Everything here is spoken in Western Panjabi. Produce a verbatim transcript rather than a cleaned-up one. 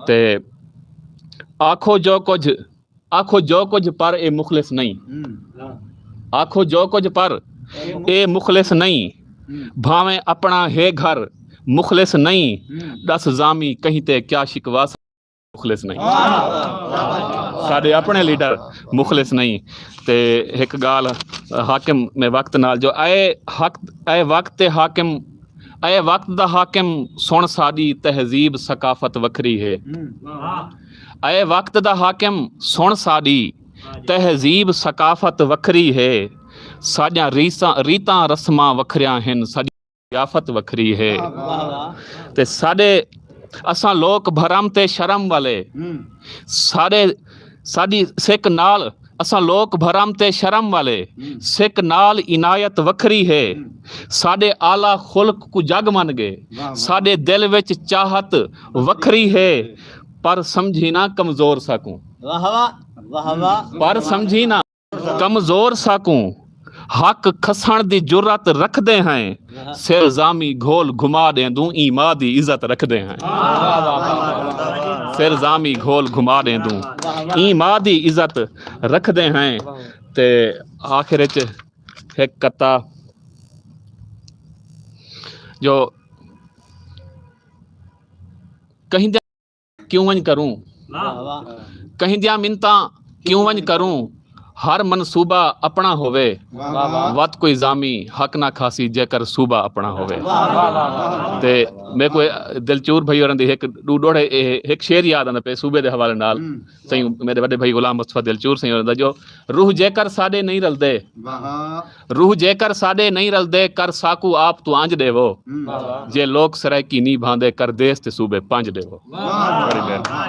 تے آکھو جو کچھ، آکھو جو کچھ، پر اے مخلص نہیں۔ آکھو جو کچھ، پر اے مخلص نہیں۔ بھاویں اپنا ہے گھر، مخلص نہیں۔ دس زامی کہیں تے کیا شکوا، مخلص نہیں۔ ساڈے اپنے لیڈر مخلص نہیں۔ تے ایک گال حاکم میں وقت نال جو، اے حق، اے وقت تے حاکم، اے وقت دا حاکم، سن ساڈی تہذیب ثقافت وکھری ہے۔ اے وقت دا حاکم، سن ساڈی تہذیب ثقافت وکھری ہے۔ ساڈیاں ریساں، ریتاں رسماں وکھریاں ہن، ساڈی ضیافت وکھری ہے۔ تے ساڈے، اساں لوک بھرم تے شرم والے، ساڈے، ساڈی سکھ نال، اساں لوک بھرم تے شرم والے، سکھ نال عنایت وکھری ہے۔ ساڈے اعلیٰ خلق کو جگ من گئے، ساڈے دل وچ چاہت وکھری ہے۔ پر سمجھی نہ کمزور ساکوں، پر سمجھی نہ کمزور ساکوں، حق کھسن دی جرات رکھدے ہیں۔ سر زامی گھول گھما دیں دوں، ایں ماں دی عزت رکھدے ہیں۔ سر زامی گھول گھما دیں دوں، ایں ماں دی عزت رکھدے ہیں۔ تے آخر وچ ایک قطعہ جو کہیں دے کیوں ونج کروں؟ کہیں دیاں منتاں کیوں ونج کروں؟ ہر منصوبہ اپنا ہووے، وت کوئی زامی حق نہ کھاسی جے کر صوبہ اپنا ہووے۔ تے میرے کو دلچور بھائی ہوراں دی ایک ڈو ڈوڑے، ایک شعر یاد آندا پے صوبے دے حوالے نال۔ سائیں، میرے وڈے بھائی غلام مصطفی دلچور سائیں ہوراں دا جو، روح جے کر ساڈے نہیں رلدے، روح جے کر ساڈے نہیں رلدے، کر ساکو آپ تو آنج ڈیوو۔ جے لوک سرائیکی نہیں بھاندے، کر دیس تے صوبے پنج ڈیوو۔ بڑی مہربانی۔